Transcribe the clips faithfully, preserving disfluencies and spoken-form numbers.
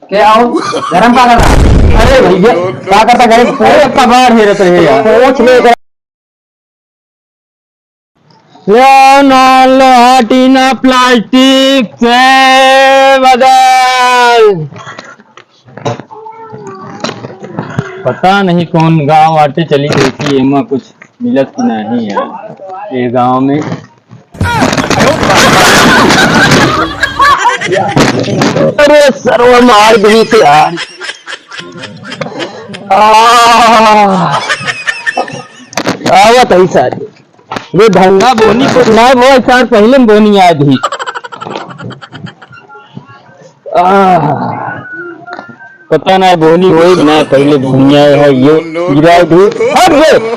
क्या हो? गरम का कर रहा? अरे भैया, का करता गरम? अरे कबाड़ हेरत रहे यार। पूछ ले। लो ना, लो, टीना प्लास्टिक से बदल। पता नहीं कौन गाँव आटे चली गई थी, एमा कुछ मिलत की नहीं है ये गाँव में। अरे सरवा मार दी तो यार। आह, आवत है सारी। ये धंधा बोनी कुछ ना वो सार पहले बोनी आय दी। आह, पता ना बोनी होई ना पहले बोनी आय है ये गिराय दी। हट गए।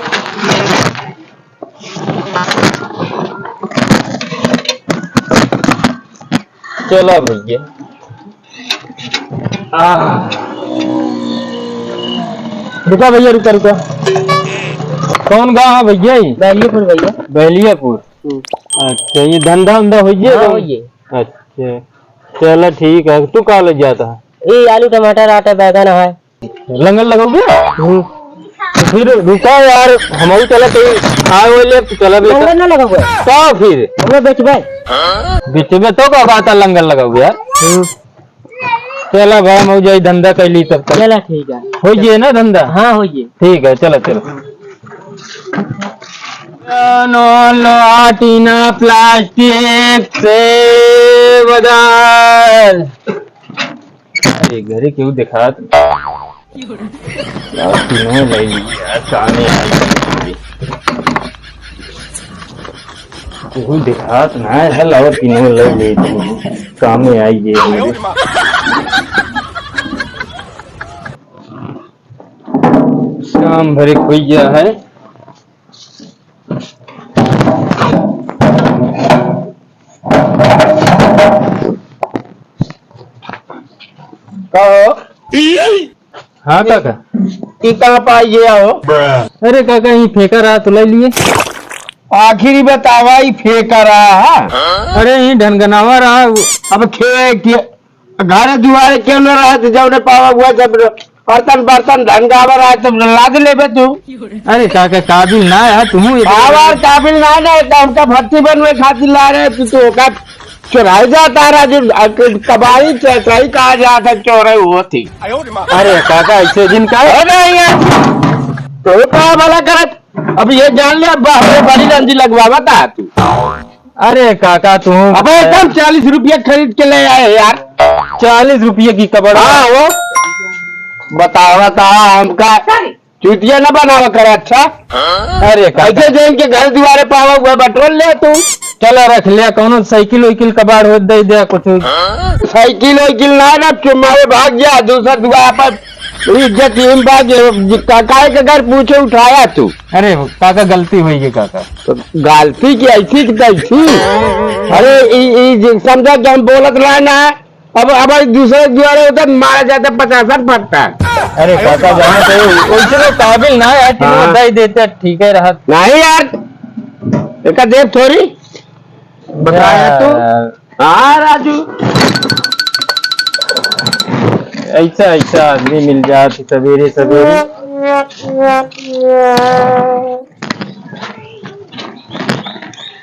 चला भैया। आह। रुका भैया, रुका, रुका। कौन गाँव है भैया ये? बहलियापुर भैया। बहलियापुर। हम्म। अच्छा, ये धंधा उंधा होइए हाँ, तो? होइए। अच्छा, चला ठीक है। तू का ले जाता है? ये आलू, टमाटर, आटा, बैगन है। लंगर लगाओगे? हम्म। तो फिर रुका यार, हम चला तो आए वाले, तू चला बेटा। लंगर ना लगाओगे? तो फिर? हम बेचबे। बेचबे तो का बात है, लंगर लगाओगे यार? हम्म। चला भाई, हम जाई धंधा कर ली तब तक। चला ठीक है। हो गया ना धंधा? हाँ, हो गया। ठीक है, चला, चला। नो, लो, टीना प्लास्टिक से बदल। अरे, घरे केहू देखात। यार, तीनों ले ली यार, कामे आई। केहू देखात ना है, लाओ, तीनों ले ली, कामे आई ये हमरे। काम भरे खोइया है। का हो? हाँ काका। ई कहाँ पाई गया हो? अरे काका, ई फेंका रहा तो ले लिए। आखिरी बतावा, ई फेंका रहा है? अरे, ई ढनगनावा रहा। अब खे-, खे-, घरे दुआरे क्यों न रहत, जौने पावा हुआ सब बर्तन, बर्तन ढंगावर आए, तब लाद लेबे तू। अरे काका, काबिल ना है तू। आवार काबिल ना, ना, तो हमका भट्टी बनवे खातिर ला रहे, तू तो ओका चोराई जाता रहा, जो कबाड़ी चोराई कहा जाता, चोराई हुआ थी। अरे काका, ऐसे दिन का? अरे नहीं है, तो का भला करत? अब ये जान ले, अब हमरे बड़ी रंजी लगवावा था तू। अरे काका, तू अबे एकदम चालीस रुपया खरीद के ले आए यार। चालीस रुपये की कबड़? हाँ, वो बतावा था हमका, चुतिया न बनावा करे। अच्छा, अरे काका। ऐसे जो इनके घर दुआरे पावा हुआ बटोर ले तू। चला रख लिया, कौनो साइकिल वाइकिल कबाड़ हो दे दे कुछ। साइकिल वाइकिल ना, ना, तुम्हारे भाग जा, दूसरा दुआ पर इज्जत इन बात का-, काहे के घर पूछे उठाया तू? अरे काका, गलती हुई है काका। तो गलती की ऐसी की तैसी? अरे ई, ई जे समझा कि हम बोलत रहे ना, अब, अब दूसरे दुआरे होता मारा जाता पचासन फटता। अरे काका, जहाँ से उतने काबिल ना है, तीनों हाँ। दे देते, ठीक है रहत। नहीं यार, एका देव थोड़ी बताया तू। यार। हाँ राजू, ऐसा, ऐसा आदमी मिल जात सवेरे सवेरे।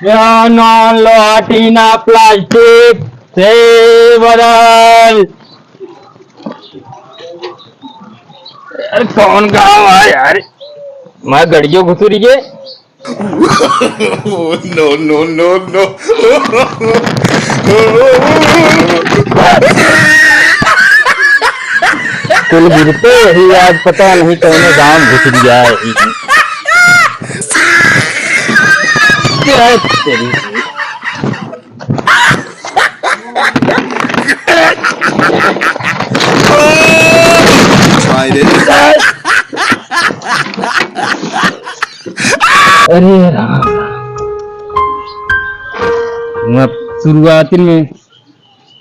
या नॉन लो टीना प्लास्टिक से बदल। यार, कौन गाँव है यार? मैं गड़ियो घुसुरिए। No, no, no, no। कुल गिरते ही आज पता नहीं कौन गाँव घुसुरिया है। क्या तेरी अरे राम, मैं शुरुआत में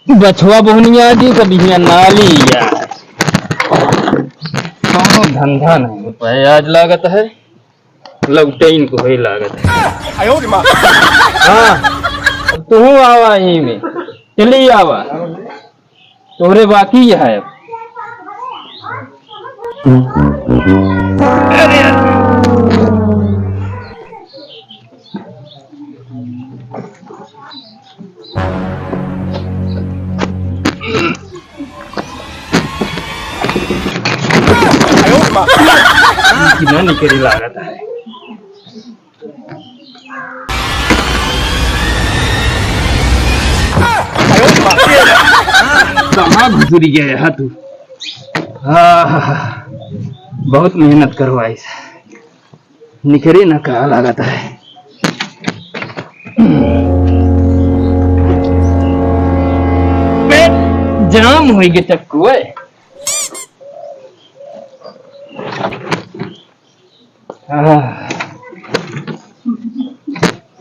बछवा बोहनिया जी, कभी हियाँ नाली यार, कौनो धंधा नहीं हो पाए आज लागत है। लौटे इनको है लागत है। हाँ, अब तू आवा यहीं में, चली आवा, तोहरे बाकी है अब। कितना निकरी लागत है। कहाँ घुसुरी गया है तू? आह, बहुत मेहनत करवाइस, निकरे ना का लागत है। पेट जाम होई गे चक्कू, ए। आह।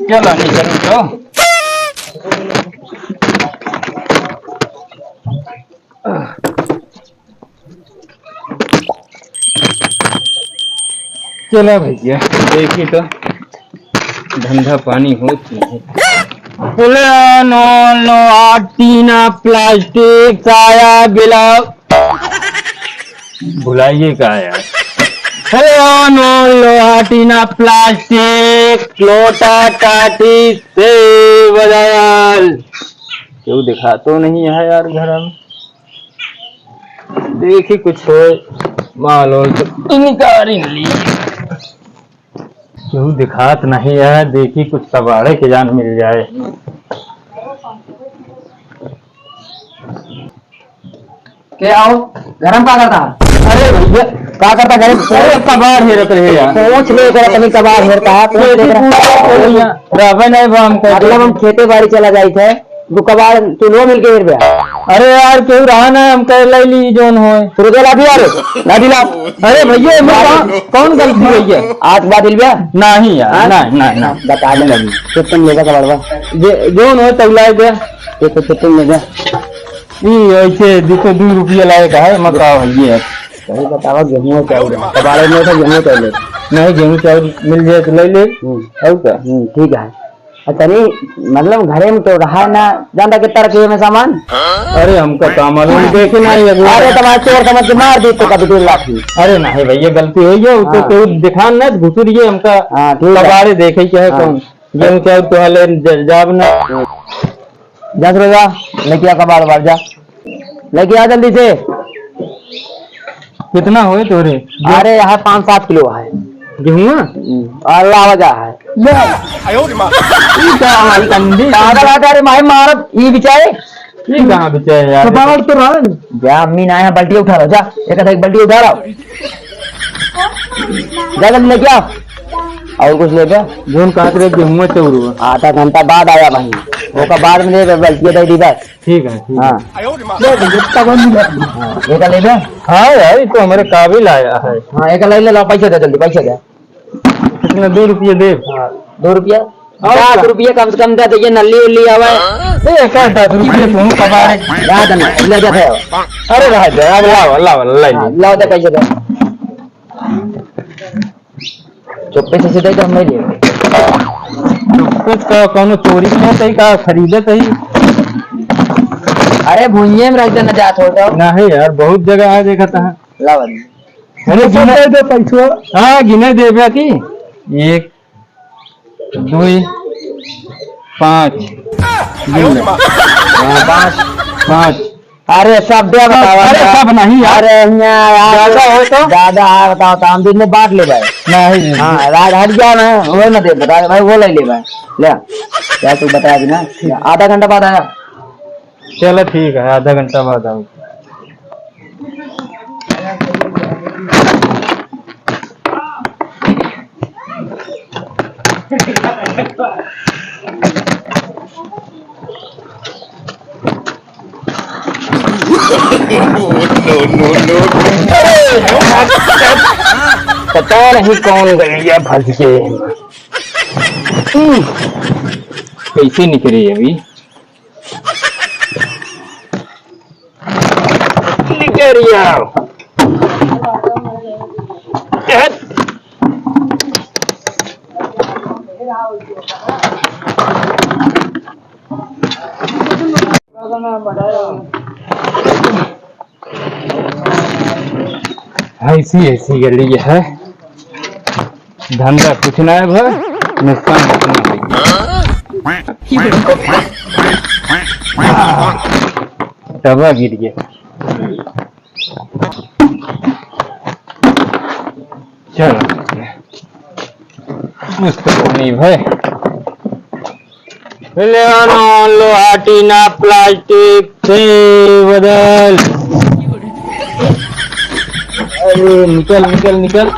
चला, निकल तो। चला भैया, देखी तो धंधा पानी होत कि नहीं। लो, लो, लो, टीना, प्लास्टिक, साया, ब्लाउज। भुलाइए का यार? हेलो, नो, लोहा, टीना, प्लास्टिक, लोटा, टाटी, सेब, अनार। केहू दिखा तो नहीं है यार घर में। देखी कुछ होय, माल होय तो निकारी मिली। केहू दिखात नहीं है, देखी कुछ कबाड़े के जान मिल जाए। के आओ, घर में का करता है? अरे भैया, का करता घर में? अरे कबाड़ हेरत रहे यार। पूछ ले, जरा तनी कबाड़ हेरता है, पूछ ले, जरा। रहबे नहीं बा हमको। मतलब हम खेते बाड़ी चला जाई थे, तू कबाड़ तू लो मिल के हेर बे। अरे यार, केहू रहा ना, हम कह ले ली जोन होए। तू तो ला दिया रे, ना दिला। अरे भैया, एमे कहाँ, कौन गलती भैया? आज बात हिल बे? नहीं यार, हाँ? नहीं, नहीं, नहीं। बता दे, कितने लेगा कबाड़वा? जे, जोन होए, तौलाए दे। ये तो कितने लेगा? ई ऐसे देखो, दो रुपया लायक है, मत आओ, ये है। सही बतावा, गेहूं चाउर है। कबाड़े में तो गेहूं चाउर है। नहीं, गेहूं चाउर मिल जाए तो ले ले। हम्म। और क्या? हम्म, ठीक है। अच्छा, नहीं, मतलब, घरे में तो रहा ना, जानता कितना रखे हैं सामान? अरे, हमका का मालूम, देखे ना, ये अरे, तुम्हारे चोर समझ के मार दी तो कभी दो लाख। अरे, नहीं भैया, गलती हो गया, वो तो हाँ। कोई दिखान ना, घुसुरिए हमका हाँ, ठीक है। कबाड़े देखे क्या है हाँ। कौन? गेहूं चाउर तो हाले ज-, जाब ना। जा सुरेश, जा, लेके आ कबाड़ बाड़, जा। लेके आ जल्दी से। कितना होए तोरे? अरे, यहाँ पाँच सात किलो है। गेहुआ? हम्म, और लावा जा है। ले। ई का हमारी कंडी? पागल आता रे, माहे मारब, ई बिचारे। ई कहाँ बिचारे यार? कबाड़ तो रहा है। जा, अम्मी ना आया, बाल्टी उठा लो, जा। एक आधा एक बाल्टी उठा लो। जा जल्दी लेके आओ। और कुछ लेबे? जोन कहत रहे गेहुआ चौरुआ। आधा घंटा बाद आया भाई। ओका बाद में लेबे, बल्टिया दे दी बस। ठीक है, ठीक है। हाँ। ले भैया, तब हम ले। हाँ, एका लेबे? हाँ यार, ये तो हमारे काबिल आया है। हाँ, एका ले ले, ला, पैसा दे जल्दी, पैसा दे। कितना? दो रुपये दे। हाँ, दो रुपया? और दस का? रुपये कम से कम दे दे, ये नल्ली उल्ली आवे। ए, का दस रुपये तुम कबाड़े? रहा दे ना, ले जा दे। अरे रहा दे, अब लाओ, लाओ, लाओ, हाँ, लाओ। लाओ दे, पैसे दे। चुप्पे से सीधे तो हम नहीं लेंगे। चुप्पे का कौनो चोरी नहीं सही का, खरीदे सही। अरे भुइये में रख देना जात हो तो। नहीं यार, बहुत जगह है देखा था। लाओ अभी। अरे चुप्पे गिने दे पैसो। हाँ, गिने देबे की। एक, दुई, पाँच। गिन ले। हाँ, पाँच। पाँच। अरे, सब दे बतावा अरे, ना। सब नहीं यार। अरे, यहाँ यार, ज्यादा हो तो? ज्यादा है, बताओ तो, हम दिन में बांट ले भाई। नहीं। हाँ, रात हट गया ना, वो ना दे, बता भाई, वो ले ले भाई। ले, क्या तू बता देना, आधा घंटा बाद आया। चलो ठीक है, आधा घंटा बाद आओ। No, no, no, no। पता नहीं कौन गलिया फंस गए। हम्म, कैसे निकले अभी? निकल आओ। ऐसी ऐसी गली है, धंधा कुछ ना है भाई, नुकसान कुछ ना है। तबा गिर गया। चलो, मस्त पानी भाई। ले आनो लोहा टीना प्लास्टिक से बदल। अरे निकल निकल निकल।